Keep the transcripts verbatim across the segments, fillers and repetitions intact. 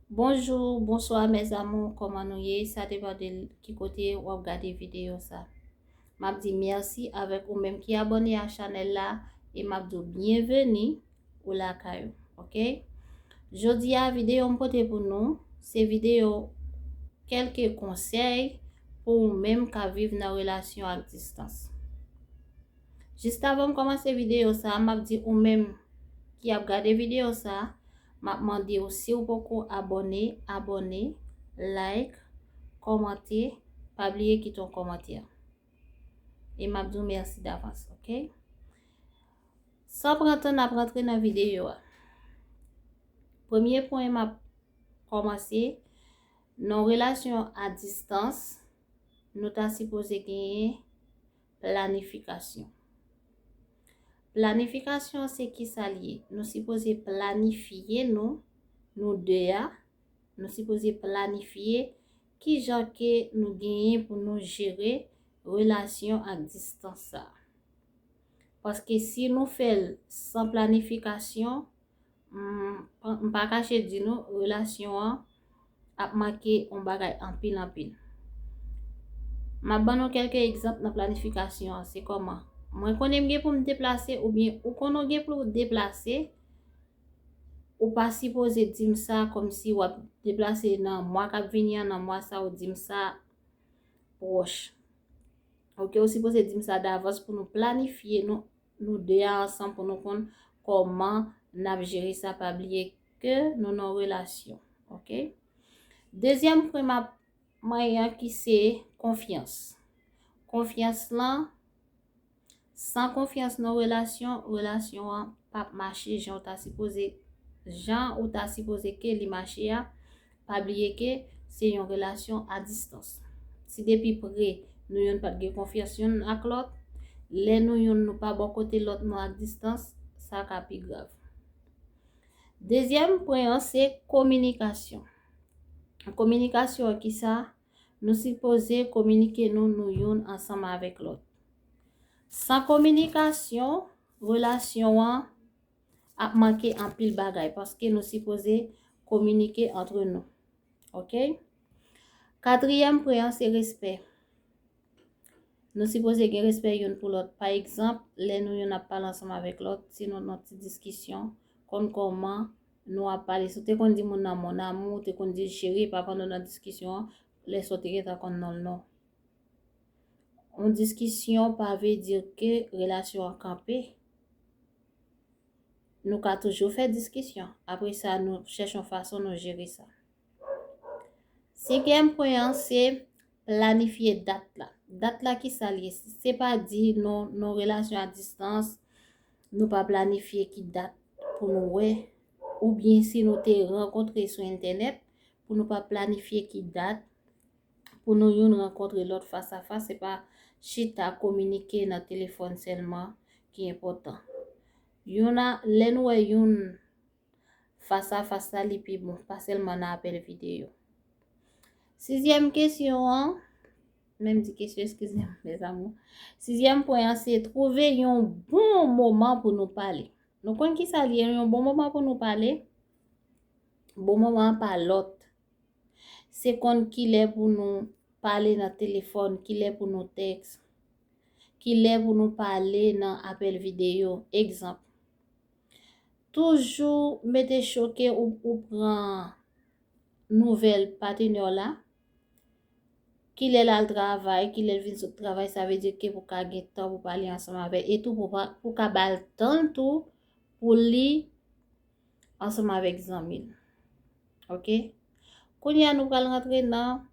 Bonjou, bonswa mes amours, kòman nou ye? Sa depann de ki kote w ap gade videyo sa. M ap di mèsi avèk ou menm ki abòne a chanèl la e m ap di w byenveni ou lakay ou, oke? Jodi a, videyo m pote pou nou, se videyo kèlke konsèy pou ou menm k ap viv nan relasyon ak distans. Jis avan m kòmanse videyo sa, m ap di ou menm ki ap gade videyo sa, m ap mande w si w poko abòne, abòne, like, kòmante, pa bliye kite yon kòmantè. E m ap di w mèsi davans, oke? San pran tan, n ap rantre nan videyo a. Premye pwen m ap kòmanse, nan relasyon a distans, nou ta sipoze genyen planifikasyon. Planifikasyon se kisa l ye? Nou sipoze planifye nou, nou de a, nou sipoze planifye kijan ke nou genyen pou nou jere relasyon ak distans sa. Paske si nou fè l san planifikasyon, m, m pa kache di nou, relasyon an ap manke yon bagay anpil, anpil. M ap ban nou kèlke egzanp nan planifikasyon an. Se kòman? Mwen konnen m gen pou m deplase, oubyen ou konnen w gen pou w deplase, ou pa sipoze di m sa kòmsi w ap deplase nan mwa k ap vini an, nan mwa sa ou di m sa pwòch. Oke, ou sipoze di m sa davans pou nou planifye nou, nou de a ansanm pou nou konn kòman n ap jere sa. Pa bliye ke nou nan relasyon, oke? Dezyèm pwen m ap manyen an ki se konfyans. Konfyans lan, san konfyans nan relasyon, relasyon an p ap mache jan ou ta sipoze, jan ou ta sipoze ke li mache a. Pa bliye ke se yon relasyon a distans. Si depi pre nou youn pa t gen konfyans youn ak lòt, lè nou youn nou pa bò kote lòt nou ak distans, sa ka pi grav. Dezyèm pwen an se kominikasyon. Kominikasyon an kisa? Nou sipoze kominike nou, nou youn ansanm avèk lòt. San kominikasyon, relasyon an ap manke anpil bagay paske nou sipoze kominike antre nou. Oke? Katriyèm pwen an se respè. Nou sipoze gen respè youn pou lòt. Pa egzanp, lè nou youn ap pale ansanm avèk lòt, si nou nan ti diskisyon, konn kòman nou ap pale. Si w te konn di moun nan mon amour, ou te konn di l cheri, epi pandan w nan diskisyon an, lè sa w te gentan konn non l non. Yon diskisyon pa vle di ke relasyon an kanpe. Nou ka toujou fè diskisyon. Apre sa, nou chèche yon fason nou jere sa. Senkyèm pwen an, se planifye dat la. Dat la, kisa l ye? Se pa di non, nan relasyon a distans, nou pa planifye ki dat pou nou wè, oubyen si nou te rankontre sou entènèt, pou nou pa planifye ki dat pou nou youn rankontre lòt fas a fas, se pa chita kominike nan telefòn sèlman ki enpòtan. Youn a, lè nou wè youn fas a fas la, li pi bon, pa sèlman nan apèl videyo. Sizyèm kesyon an, menm di kesyon, eskize m, mes amours. Sizyèm pwen an, se twouve yon bon moman pou nou pale. Nou konn kisa l ye, yon bon moman pou nou pale? Bon moman an pa lòt. Se konn kilè pou nou pale nan telefòn, kilè pou nou tèks, kilè pou nou pale nan apèl videyo. Egzanp, toujou mete cho ke ou, ou pran nouvèl patnè w la, kilè l al travay, kilè l vin sot travay, sa vle di ke pou ka gen tan pou pale ansanm avè l, e tou pou pa, pou ka ba l tan tou pou li ansanm avèk zanmi l. Oke? Kounye a, nou pral rantre nan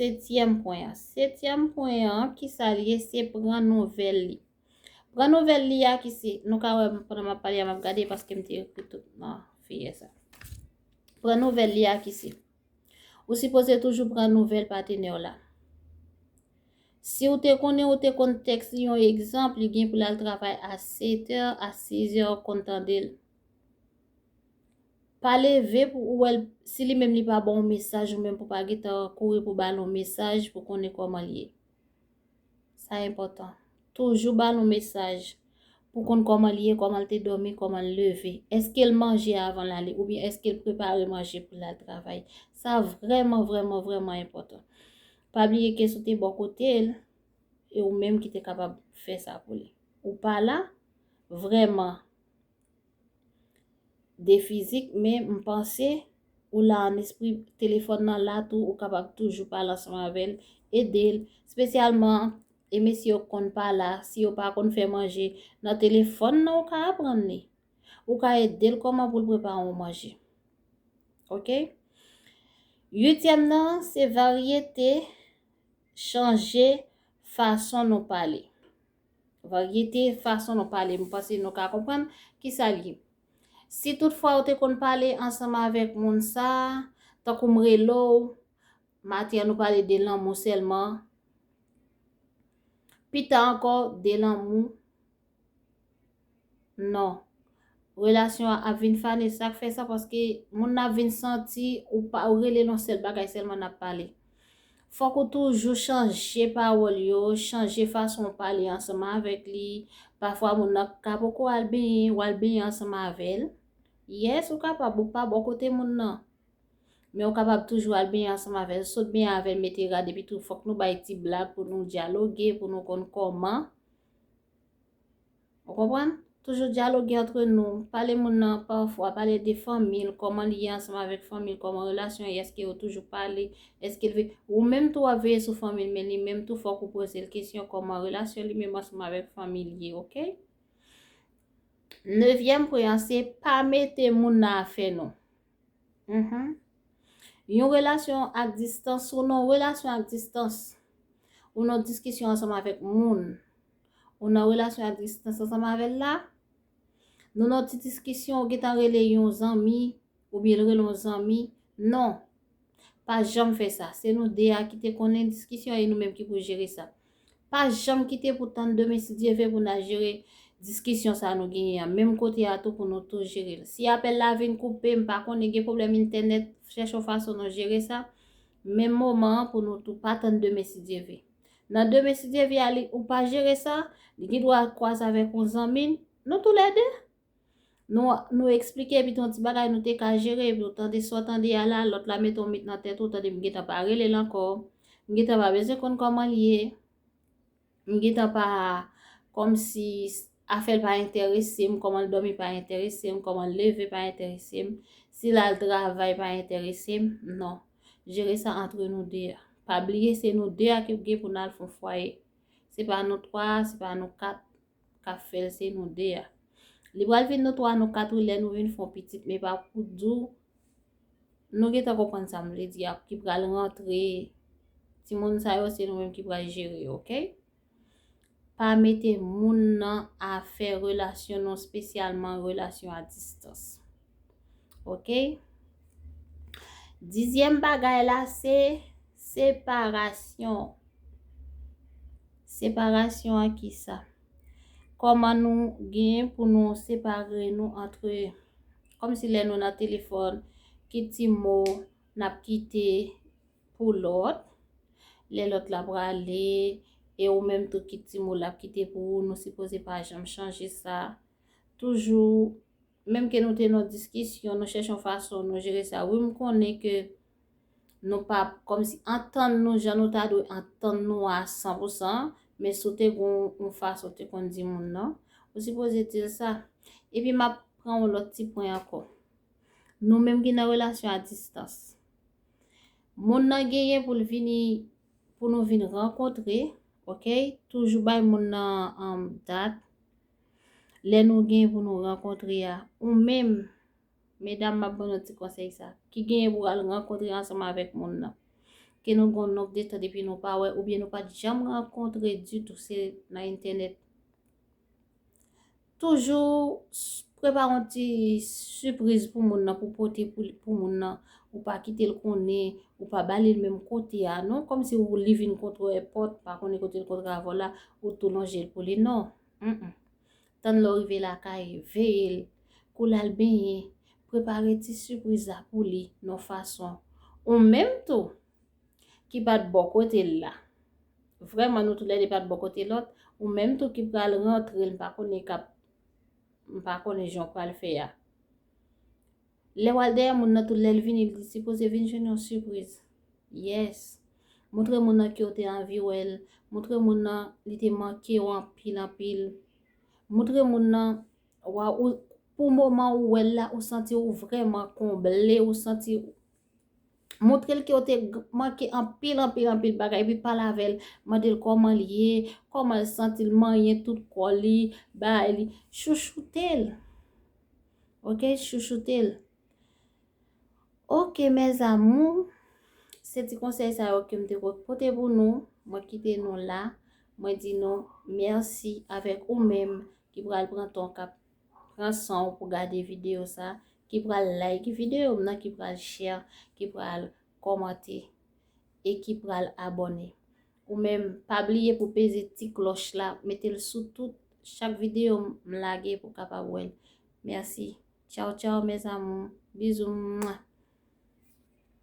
setyèm pwen an. Setyèm pwen an, kisa l ye? Se pran nouvèl li. Pran nouvèl li a ki se, nou ka wè pandan m ap pale a, m ap gade paske m te ekri tout nan feyè sa. Pran nouvèl li a ki se, ou sipoze toujou pran nouvèl patnè w la. Si w te konnen, ou te konn tèks li yon egzanp, li gen pou l al travay a sèt è, a sis è, ou konn tande l. Pa leve pou ou wè l, si li menm li pa ba w mesaj, ou menm pou pa gentan kouri pou ba l yon mesaj pou konnen kòman l ye. Sa enpòtan. Toujou ba l yon mesaj. pou konn kòman l ye, kòman l te dòmi, kòman l leve. Èske l manje avan l ale, oubyen èske l prepare manje pou l al travay? Sa vrèman, vrèman, vrèman enpòtan. Pa bliye ke si w te bò kote l, e ou menm ki te kapab fè sa pou li. Ou pa la, vrèman, de fizik, men m panse ou la an espri, telefòn nan la tou, ou kapab toujou pale ansanm avè l, ede l, espesyalman, e mesye yo konn pa la, si yo pa konn fè manje, nan telefòn nan ou ka aprann li. Ou ka ede l kòman pou l prepare yon manje. Oke? Uityèm nan, se varyete, chanje fason nou pale. Varyete fason nou pale, m panse nou ka konprann kisa l ye. Si toutfwa ou te konn pale ansanm avèk moun sa, tankou m rele w, maten an nou pale de lanmou sèlman, pita ankò de lanmou, non. Relasyon an ap vin fane, sa k fè sa, paske moun nan ap vin santi ou pa, ou rele l yon sèl bagay sèlman n ap pale. Fòk ou toujou chanje pawòl yo, chanje fason w pale ansanm avèk li. Pafwa moun nan ka poko al benyen, w al benyen ansanm avè l. Yes, ou kapab, ou pa bò kote moun nan. Men ou kapab toujou al benyen ansanm avè l, sot benyen avè l, mete rad, epi tou fòk nou bay ti blag pou nou dyaloge, pou nou konn kòman. Ou konprann? Toujou dyaloge antre nou. Pale moun nan pafwa, pale de fanmi l, kòman li ye ansanm avèk fanmi l, kòman relasyon, èske yo toujou pale, èske l veye. Ou menm tou w ap veye sou fanmi l, men li menm tou fòk ou poze l kesyon kòman relasyon li menm ansanm avèk fanmi l ye, oke? Nevyèm pwen an se pa mete moun nan afè nou. Mhm. Yon relasyon ak distans, ou nan relasyon ak distans, ou nan diskisyon ansanm avèk moun, ou nan relasyon ak distans ansanm avè l la, nou nan ti diskisyon, ou gentan rele yon zanmi, oubyen l rele yon zanmi, non. Pa janm fè sa. Se nou de a ki te konnen diskisyon e nou menm ki pou jere sa. Pa janm kite pou tann demen si Dye ve pou n al jere diskisyon sa nou genyen an. Menm kote a tou pou nou tou jere l. Si apèl la vin koupe, m pa konnen gen pwoblèm entènèt, chèche yon fason nou jere sa. Menm moman an pou nou tou pa tann demen si Dye ve. Nan demen si Dye ve a, li, ou pa jere sa, li gen dwa kwaze avèk yon zanmi, nou toulède. Nou, nou eksplike, epi te yon ti bagay nou te ka jere, epi ou tande sa w tande a la, lòt la mete yon mit nan tèt ou, tande m gentan pa rele l ankò, m gentan pa bezwen konn kòman l ye, m gentan pa, kòmsi afè l pa enterese m, kòman l dòmi pa enterese m, kòman l leve pa enterese m, si l al travay pa enterese m, non. Jere sa antre nou de a. Pa bliye se nou de a ki gen pou n al fè yon fwaye. Se pa nou twa, se pa nou kat k ap fè l, se nou de a. Li pral vin nou twa, nou kat wi lè nou vin fè yon pitit, men pa pou di w, nou gentan konprann sa m vle di a, ki pral rantre. Timoun sa yo, se nou menm ki pral jere yo, oke? Pa mete moun nan afè relasyon nou, espesyalman relasyon a distans. Oke? Dizyèm bagay la, se separasyon. Separasyon an ki sa? Kòman nou gen pou nou separe nou antre, kòmsi lè nou nan telefòn, ki ti mo n ap kite pou lòt, lè lòt la prale, e ou menm tou ki ti mo l ap kite pou ou, nou sipoze pa janm chanje sa. Toujou, menm ke nou te nan diskisyon, nou chèche yon fason, nou jere sa. Wi, m konnen ke nou pa kòmsi antann nou jan nou ta dwe antann nou a san pou san, men si w te gon yon fason w te konn di moun nan, ou sipoze di l sa. Epi m ap pran yon lòt ti pwen ankò. Nou menm ki nan relasyon a distans. Moun nan genyen pou l vini, pou nou vin rankontre, oke? Toujou bay moun nan, um, dat. Lè nou gen pou nou rankontre a, ou menm, medam, m ap ban nou ti konsèy sa, ki genyen pou al rankontre ansanm avèk moun nan, ke nou gen yon nonb de tan depi nou pa wè, oubyen nou pa t janm rankontre ditou, se nan entènèt. Toujou s-, prepare yon ti sipriz pou moun nan, pou pote pou, pou moun nan. Ou pa kite l konnen, ou pa ba li l menm kote a, non, kòmsi ou, li vin kontwè pòt, pa konnen kote l kontre avè w la, ou tou lonje l pou li, non. Mm-mm. Tann lè w rive lakay, veye l. Kou l al benyen, prepare ti sipriz la pou li, nan fason. Ou menm tou, ki pa t bò kote l la. Vrèman, nou toulède pa t bò kote lòt. Ou menm tou ki pral rantre l, m pa konnen k ap m pa konnen jan w pral fè a. Lè w al dèyè moun nan tou, lè l vini, li sipoze vin jwenn yon sipriz. Yes. Montre moun nan ke w te anvi wè l. Montre moun nan li te manke w anpil, anpil. Montre moun nan, wa, ou, pou moman ou wè l la, ou santi ou vrèman konble, ou santi, montre l ke w te g- manke anpil, anpil, anpil bagay, epi pale avè l, mande l kòman l ye, kòman l santi l, manyen tout kò li, bay li, chouchoute l. Ok, chouchoute l. Ok, mes amours, se ti konsèy sa yo ke m te ko- pote pou nou. Mwen kite nou la. Mwen di nou mèsi avèk ou menm ki pral pran tan w k ap pran san w pou gade videyo sa, ki pral like videyo m nan, ki pral share, ki pral kòmante e ki pral abòne. Ou menm, pa bliye pou peze ti klòch la, mete l sou tout chak videyo m lage pou w kapab wè l. Mèsi. Tchaw, tchaw, mes amours. Bizou. Mwa.